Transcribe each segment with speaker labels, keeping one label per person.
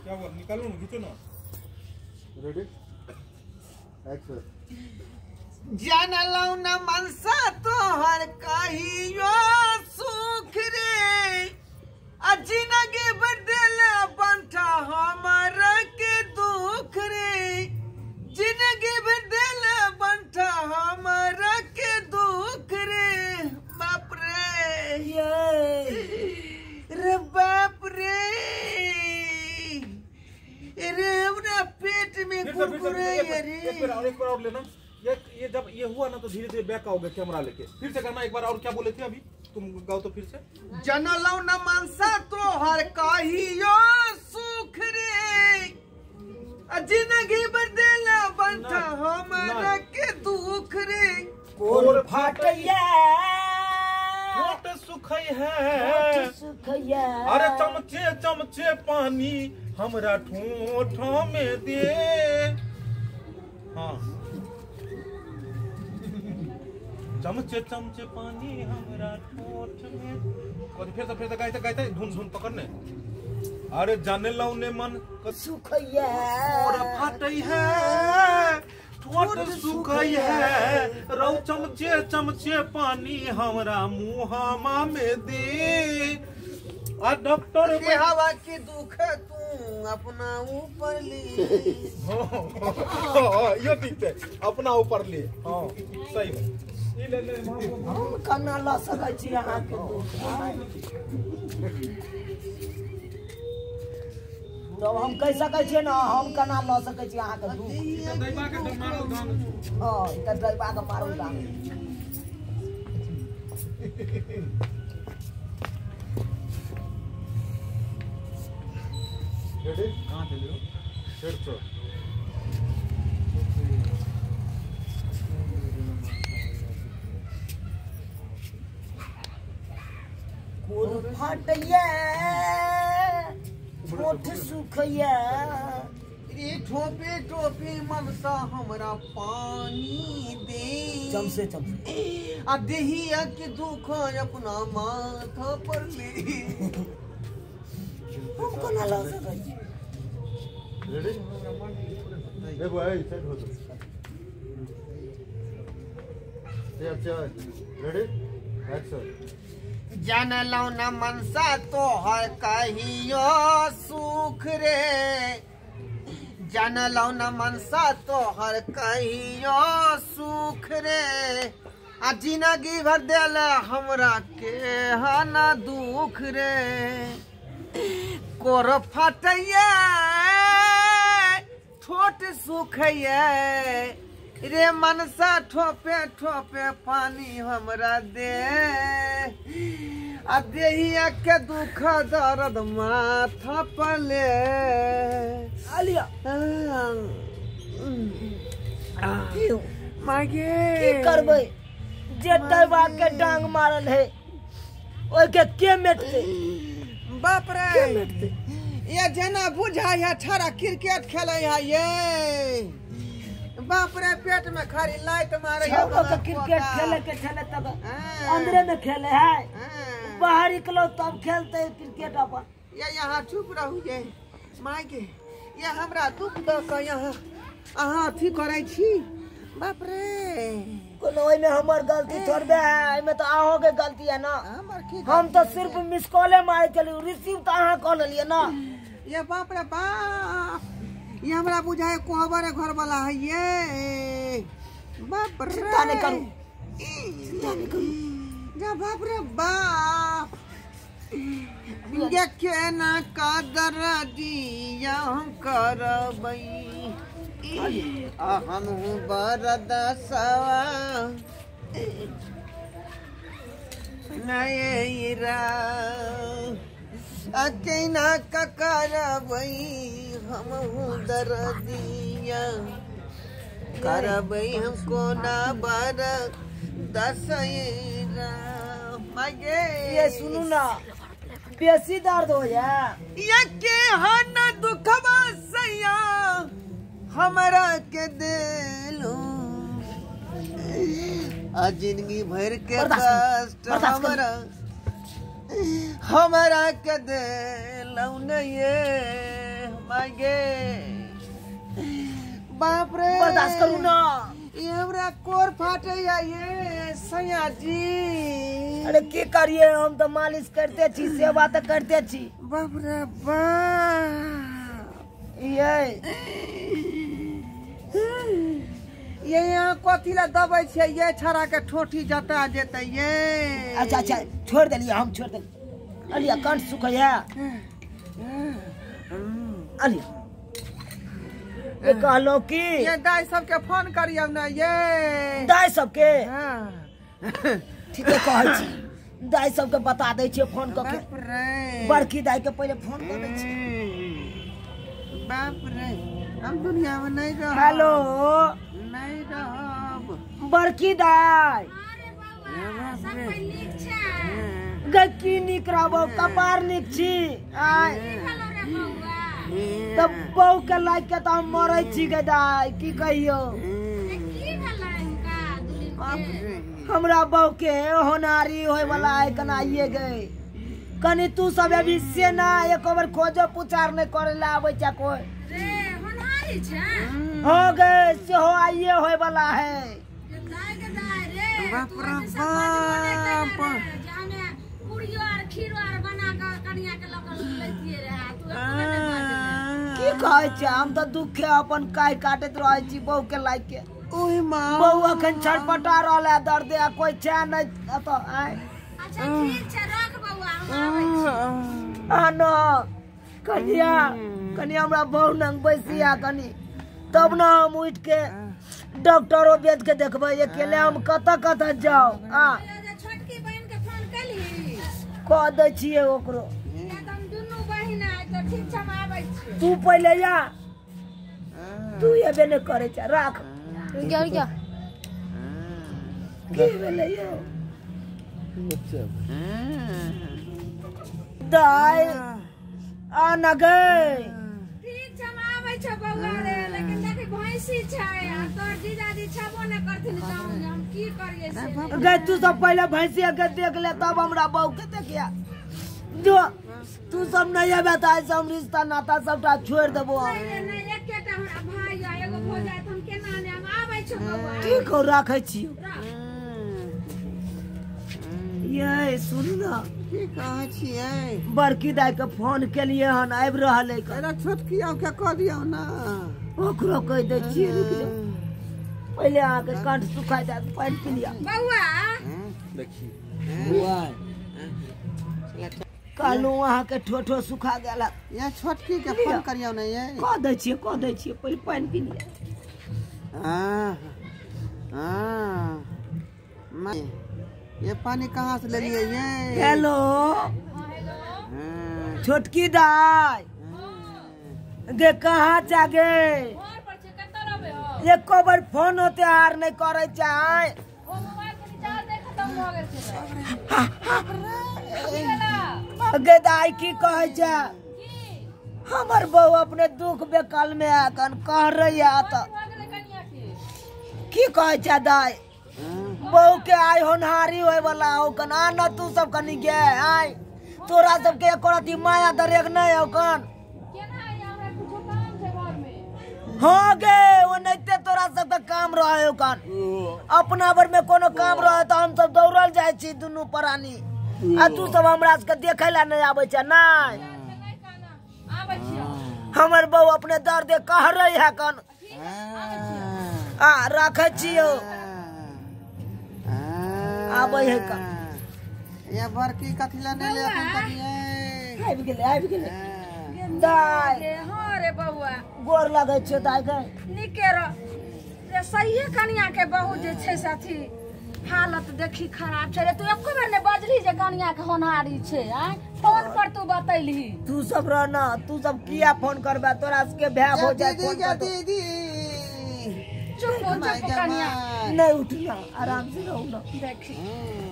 Speaker 1: क्या हुआ? निकालो ना, खींचो ना।
Speaker 2: Ready action.
Speaker 3: जानलौ न मनसा तोहर कहियो सुख रे, आ जिंदगी बदल बंठा हमारा के दुख रे, जिंदगी बदल बंठा हमारा के दुख रे। बाप रे रे बाप रे रे, हमरा पेट में कुरकुरे रे।
Speaker 1: एक बार और लेना। ये जब ये हुआ ना तो धीरे धीरे बैक आओगे कैमरा लेके, फिर से करना एक बार और। क्या बोले थे अभी तुम गाओ तो फिर से।
Speaker 3: जनलौ न मनसा तोहर कहियो सुख रे, जिंदगी बदल बंठा हमारा के दुख रे।
Speaker 4: कोर फाटैया
Speaker 1: होठ सुखै है,
Speaker 4: सुखैया।
Speaker 1: अरे चमचे चमचे पानी हमरा ठोठ में दे। हाँ, चमचे चमचे पानी हमरा ठोठ में। फिर से गाइते गाइते धुन धुन पकड़ने। अरे जाने लौ ने मन
Speaker 4: सुखैया,
Speaker 1: और फाटै है ठोठ सुखै है, रौ चमचे चमचे पानी हमरा मुहामा में दे। आ डॉक्टर
Speaker 3: के हवा के दुख तू अपना ऊपर ले।
Speaker 1: हाँ यो ठीक है, अपना ऊपर ले। हाँ सही है।
Speaker 4: हम केना लऽ सकै छी अहाँके दुख? तब हम कहि सकै छियै ने, हम केना लऽ सकै छी अहाँके दुख? हँ, ई तऽ दैबा के मारल दाम।
Speaker 2: रेडी? कहाँ चले हो? फिर से।
Speaker 4: कोर फाटैया ठोठ सुखैया
Speaker 3: रे, ठोपे ठोपे मनसा हमरा पानी दे।
Speaker 4: चमसे चमसे
Speaker 3: आ देहिया के दुख अपना माथा पर ले।
Speaker 4: हम कोना लऽ सकै छी?
Speaker 2: रेडी? देखो आई सेट हो तो। अच्छा रेडी एक्शन।
Speaker 3: जानलौ न मनसा तोहर कहियो सुख रे, जानलौ न मनसा तोहर कहियो सुख रे, आ जिंदगी भर देल हमरा के हना दुख रे। कोर फाटैया ठोट सुखैया रे, मनसा ठोपे ठोपे पानी हमरा दे, आ देहिया के दुख दर्द माथा पर ले।
Speaker 4: आलिया
Speaker 3: मागे
Speaker 4: की करबै? जे दैबा के डांग मारल है ओइके के मेटतै?
Speaker 3: बाप रे, ये जेना बुझाय है छाड़ा क्रिकेट खेलै है ये। बाप रे, पेट में खाली लाइट मारे है।
Speaker 4: क्रिकेट खेले के छले तब अंदरे में खेले है, बाहर निकलो तब खेलते क्रिकेट अपन।
Speaker 3: ये यहाँ चुप रहू ये माय के, ये हमरा दुख द के यहाँ अहाँ अथी करै छी। बाप रे,
Speaker 4: कोनो ओइमे हमर गलती थोड़बे है, एमे तो अहों के गलती है ना। हम तो सिर्फ मिस कॉले मारे चली, रिसीव तो अहाँ कऽ लेलियै ना।
Speaker 3: ये बाप रे बाप, ये हमरा बुझाय कोहबर घर वाला है ये। बाप रे,
Speaker 4: चिंता नहीं करू, चिंता नहीं करू।
Speaker 3: जा बाप रे बाप, ये केना कदर दिया हम करबै, हम बरदसवा नैरा केना करबै, हम दरदिया करबै, हम कोना बर दसैरा। मागे
Speaker 4: ये सुनू ना, बेसी दर्द हो या
Speaker 3: ये के हन दुखवा सैया हमरा के देलू, आ जिंदगी भर के कष्ट हमरा हमरा के देलू न ये। My गे बाप रे
Speaker 4: बर्दाश्त करू ना।
Speaker 3: ये हमरा कोर फाटे या ये सैया जी।
Speaker 4: अरे की करिए, हम तो मालिश करते छी, सेवा तो करते छी।
Speaker 3: बाप रे बाप ये यहाँ कथी ला दबै छै ये छड़ा के ठोठी जता जेतै ये।
Speaker 4: अच्छा अच्छा छोड़ देलिए, हम छोड़ देलिए। अलिया कंठ सुखैया अलिया ये कहलो की
Speaker 3: ये दाई सबके फोन करियौ ना ये
Speaker 4: दाई सबके।
Speaker 3: हां
Speaker 4: ठीक है कहै छी, दाई सबके बता दै छियै फोन क के। बड़की दाई के पहिले फोन कर दै छी।
Speaker 3: बाप रे हम दुनिया में नहीं रहब।
Speaker 4: हेलो
Speaker 3: नहीं रहब
Speaker 4: बड़की दाई।
Speaker 5: अरे बौआ सब कोई नीक छै
Speaker 4: गे? की नीक रहबो, कपार नीक छी। आय तब बहू के लाइक के तो हम मरै छी गे दाई, की कहियो।
Speaker 5: की भेलै हुनका दुलिन के?
Speaker 4: हमरा बहू के होनारी होय वाला है कना आइए गए। कनी तू सब अभी से ना एक बार खोजो पुछार नहीं करे ला आबै छै कोई।
Speaker 5: रे होनहारी छै
Speaker 4: हो गए से हो आइए होय वाला है।
Speaker 5: दाई के दाई रे
Speaker 3: बाप रे बाप
Speaker 5: जाने पूरियो आर खीरो आर बना के कनिया के लकल लैतिए रे। तू एतना नै बाजै
Speaker 4: की कहै छै, हम तो दुखे अपन काय काटैत रहै छी बहू के लाइक के।
Speaker 3: ओहि मां
Speaker 4: बहू अखन छटपटा रहल है दर्द आ कोई छै नै एतऽ आय।
Speaker 5: अच्छा ठीक छै रख बौआ, हम आबै छी।
Speaker 4: आ न कनिया कनि हमरा बहू नंग बैसिया कनि, तब न हम उठ के डॉक्टरो बेच के देखबै। अकेले हम कतऽ कतऽ जाउ। आ
Speaker 5: छोटकी बहिन के फोन केलही?
Speaker 4: कह दै छियै ओकरो।
Speaker 5: हम दुनू बहिन आय तऽ ठीक छै हम आबै छी।
Speaker 4: तू पहिले जा, तू एबे नहि करै छै। राख
Speaker 5: रुक जा रुक जा।
Speaker 4: की भेलै यौ दाइ? आ न गै
Speaker 5: ठीक छै हम आबै छै बौआ रे, लेकिन देखी भैंसी छै आ तोर जीजाजी छेबो नहि करथिन गाँव में, हम की करियै से।
Speaker 4: गै तू सब पहिले भैंसी के देख ले तब हमरा बहू के देखिया। जो तू सब नहीं अबे तऽ आइ से हम रिश्ता नाता सबटा छोड़ि देबो।
Speaker 5: नहीं नहीं एकेटा हमरा भाई आ एगो भौजाई तऽ हम केना ने हम आबै छी बौआ।
Speaker 4: ठीक हो राखै छियौ। ये सुन ना
Speaker 3: की कहै छियै?
Speaker 4: बड़की दाई के फोन केलिए हन, आबि रहल है।
Speaker 3: अरे छोटकी आउ के कह दियौ ना।
Speaker 4: ओकरो कहि दै छियै रुक जाउ, पहिले अहाँके कंठ सुखा जायत, पानि पी लिअ।
Speaker 5: बौआ
Speaker 1: देखी
Speaker 3: बौआ
Speaker 4: कहलहुँ अहाँके ठोठो सुखा गेल।
Speaker 3: ये छोटकी के फोन करियौ ना ये।
Speaker 4: कह दै छियै कह दै छियै, पहिले पानि पी लिअ।
Speaker 3: हां हां मैं ये पानी कहाँ से ले लिए ये?
Speaker 4: हेलो छोटकी दाई गे कहाँ जागे? एको बार फोन होते आर नहीं करे चाहे। गे दाई की कहै छै? हमर बहू अपने दुख बेकल में अखन कह रही है तऽ की कहै छै दाई? बहू के आइ होनहारी होय वाला हो कन। आ न तू सब कनी गे आय, तोरा सबके एको रति माया दरेग नहीं हो कन। हाँ गे ओनाहिते तोरा सबके काम रहे हो कन। अपना भर में कोनो काम रहे तऽ हम सब दौड़ल जाइ छी दुनू प्राणी, आ तू सब हमरा सबके देखे ला नहीं आबै छै। नहीं हमर बहू अपने दर्द कह रही है कन। आ राखै छियौ आबै है कन।
Speaker 3: ये बड़की कथी ला नहीं ले अखन तक ये?
Speaker 4: आबि गेलै आबि गेलै दाइ।
Speaker 5: हाँ रे बौआ
Speaker 4: गोर लगै छियौ दाइ गे।
Speaker 5: नीके रह रे, सहिए कनिया के बहू जे छै से अथी हालत देखी खराब छै रे। तू एको बेर नहि बजली जे कनिया के होनहारी छै? आय फोन पर तू बतैलही।
Speaker 4: तू सब रह ना, तू सब किया फोन करबे? तोरा सबके भाय हो जाए फोन कर।
Speaker 3: दीदी
Speaker 5: चुप हो चुप कनिया
Speaker 4: नहीं उठना, आराम से रहू ना।
Speaker 5: देखी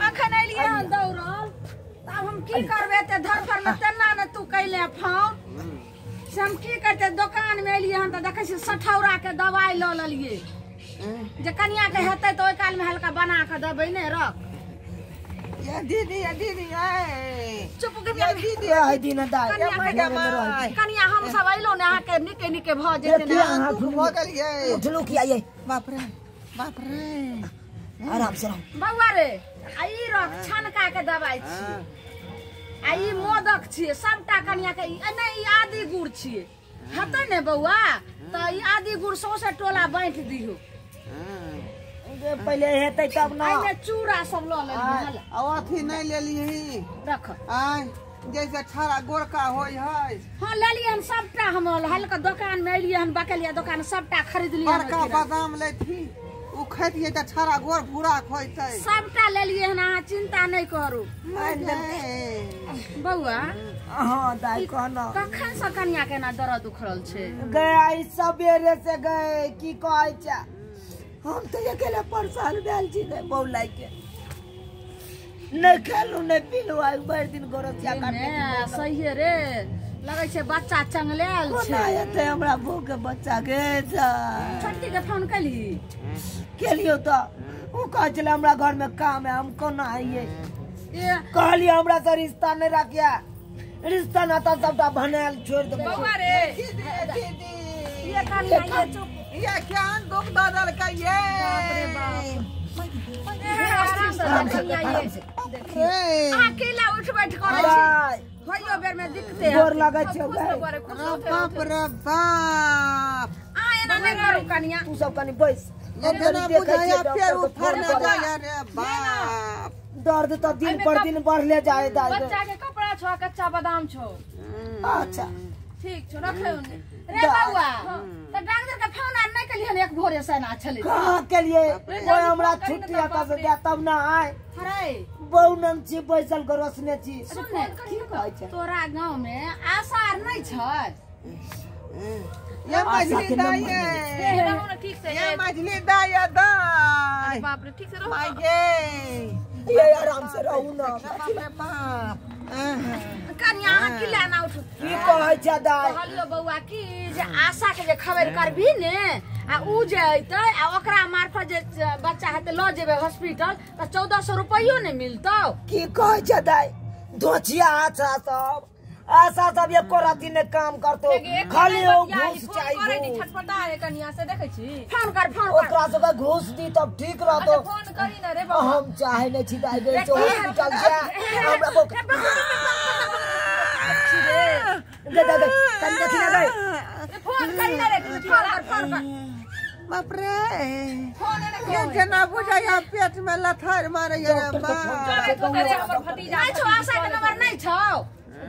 Speaker 5: अखन एलियै हन दौड़ल, तब हम की करबै? ते धरफड़ में तेना ने तू कैले फोन से हम की करते? दोकान में एलियै हन तऽ देखै छियै सठौरा के दवाई लऽ लेलियै जे कनिया के हेतै तऽ ओहि काल में हल्का बना के देबै ने। रख
Speaker 3: ये दीदी ये दीदी ये
Speaker 5: चुप के
Speaker 4: है दिन दाई
Speaker 5: कनिया हम सब अइलो ने अहाँ के निके निके भ जेते ने
Speaker 3: भ गेलियै
Speaker 4: उठलू की आइए
Speaker 3: बाप रे बाप रे
Speaker 4: आराम से रहो
Speaker 5: बौआ रे आ ई रख छनका के दवाई छी आ ई मोदक छी सबटा कनिया के नहीं ई आदि गुड़ छी हेतै ने बौआ त ई आदि गुड़ सौंसे टोला बाँटि दिहो
Speaker 4: पहिले हेतै तब ना
Speaker 5: एहिमे चूड़ा सब ल लेलियै
Speaker 3: आ अथी नहीं लेलियै
Speaker 5: रख
Speaker 3: आय जैसे छाड़ा गोरका होय है
Speaker 5: हां लेलियै हन सबटा हम हल्का दुकान में एलियै हन बकलिया दुकान सबटा खरीद लियै
Speaker 3: बड़का बादाम लेथी उ खैतियै त छाड़ा गोर भूरा खोइतै
Speaker 5: सबटा लेलियै हन अहाँ चिंता नहीं करू बौआ
Speaker 4: हां दाई कहना
Speaker 5: कखन से कनिया के ना दर्द उखड़ल छै
Speaker 4: गए आई सबेरे से गए की कहै छै हम तो अकेले परेशान भेल छी गए बौ लाइ के नहीं खेलू नहीं पीलू आई भरि दिन गोरसिया काटने
Speaker 5: सही रे लगै छै बच्चा चंगलेल छै
Speaker 4: कोना हेतै हमरा बहू के बच्चा गे
Speaker 5: छोटकी के फोन केली
Speaker 4: केलियो त उ कहै छलै हमरा घर में काम है हम कोना आइए कहलियै हमरा से रिश्ता नहीं राखिया रिश्ता नाता सबटा बनायल छोड़ दे
Speaker 5: बौआ रे
Speaker 3: दीदी
Speaker 5: ये कनिया ये चुप
Speaker 3: ये क्या दुख ददल का ये
Speaker 5: बाप रे बाप अकेला उठ बैठ करै छी होइयो बेर में दिक्कते
Speaker 4: गोर लागै छै
Speaker 3: बाप रे बाप
Speaker 5: आ एना नहीं करू कनिया
Speaker 4: तू सब कनी बैस
Speaker 3: ये बिना बुझाया फेर उफरने जाय रे बाप
Speaker 4: दर्द तो दिन पर दिन बढ़ले जाए दाई
Speaker 6: बच्चा के कपड़ा छो कच्चा बादाम छो
Speaker 4: अच्छा
Speaker 6: ठीक छो रखे
Speaker 5: रे बौआ त डॉक्टर के फोन आर नहीं केलियन एक भोरे से ना छलै
Speaker 4: कहाँ केलिए कोई हमरा छुट्टी आता से दे तब ना आए
Speaker 5: अरे
Speaker 4: बहु नम छी बैसल गरसने छी
Speaker 5: सुन ने
Speaker 4: की कहै छै
Speaker 5: तोरा गांव में आशा आर नहीं छै
Speaker 3: ये मछली दाई
Speaker 6: ये ठीक से
Speaker 3: ये मछली दाई दाई
Speaker 6: बाप रे ठीक से रहो
Speaker 3: माय गे
Speaker 4: ये आराम से रहू ना
Speaker 3: बाप रे बाप
Speaker 5: कनिया अहाँ की लेना उठू
Speaker 4: की कहै छै दाई
Speaker 5: कहलियो बौआ की जे आशा के जे खबर करबी ने आ उ जे अइतै आ ओकरा मार्फत जे बच्चा हेतै ल जेबै हॉस्पिटल त 1400 रुपैयो ने मिलतौ
Speaker 4: की कहै छै दाई धोचिया आशा सब आशा सब एको राति ने काम करतो खाली ओ घूस चाहिए
Speaker 6: छटपटा है कनिया से देखै छी
Speaker 5: फोन कर फोन कर
Speaker 4: ओकरा सबके घूस दी तब ठीक रहतो
Speaker 6: फोन करी ना रे बाबा
Speaker 4: हम चाहे नहीं छी दाई गे जो हॉस्पिटल जा हमरा बो दे दे कन देखी ना गई
Speaker 6: फोन करी ना रे
Speaker 5: फोन कर फोन कर
Speaker 3: बाप रे ये जना बुझाया पेट में लथार मारे रे बाप
Speaker 6: हमर भतीजा
Speaker 5: नहीं छौ आशा के नंबर नहीं छौ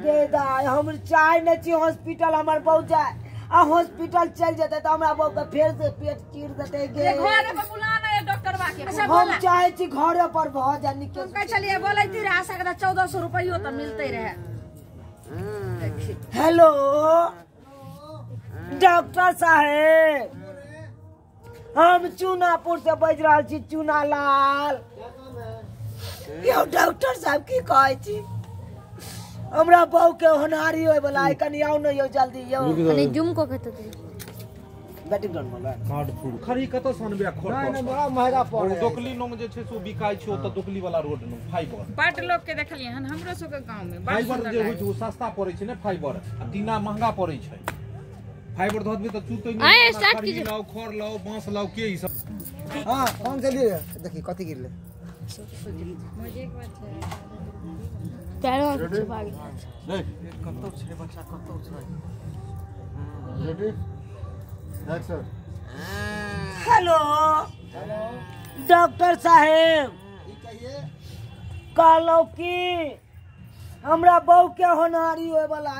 Speaker 4: दे दाई हम चाहे नहीं छी हॉस्पिटल हमर बहु जाए आ हॉस्पिटल चल जेतै त हमरा बहु के फेर से पेट चीर देतै गे
Speaker 6: घर पे बुला ना डॉक्टर बा के
Speaker 5: अच्छा
Speaker 4: हम
Speaker 5: बोला
Speaker 4: चाहे छी घरे पर भ जाए निके
Speaker 5: हम कहै छलियै बोलैती रहे आशा के 1400 रुपैयो त मिलते रहे
Speaker 4: हेलो डॉक्टर साहेब हम चूनापुर से बाजि रहल छी चूना लाल यौ डॉक्टर साहब की कहै छी हमरा बहू के होनहारी होय वाला है कनी आउ न यौ जल्दी यौ
Speaker 6: कनी जूम को के तो
Speaker 4: बैटिंग ग्राउंड में
Speaker 1: कार्ड फूड खरी कतौ सनबे खोर
Speaker 2: नहीं नहीं बड़ा महंगा पड़े
Speaker 1: दोकली नोंग जे छै से बिकाय छै ओत दोकली वाला रोड नो फाइबर
Speaker 6: बड लोग के देखलियै हन हमरो सब के गांव में बड
Speaker 1: फाइबर जे होइ छै ओ सस्ता पड़ै छै ने फाइबर आ टीना महंगा पड़ै छै फाइबर धऽ देबै त चूतै
Speaker 6: आए स्टार्ट कीजिए
Speaker 1: लाओ खर लाओ बांस लाओ के ई सब
Speaker 3: हां कौन से लिए देखी कथि गिरले
Speaker 6: मुझे एक बात है पैरों के छुपा गया
Speaker 3: कतौ छै बच्चा कतौ छै
Speaker 2: रेडी एक्शन
Speaker 4: हेलो डॉक्टर साहेब कहलौ की हमरा बहू के होनहारी होय वाला है।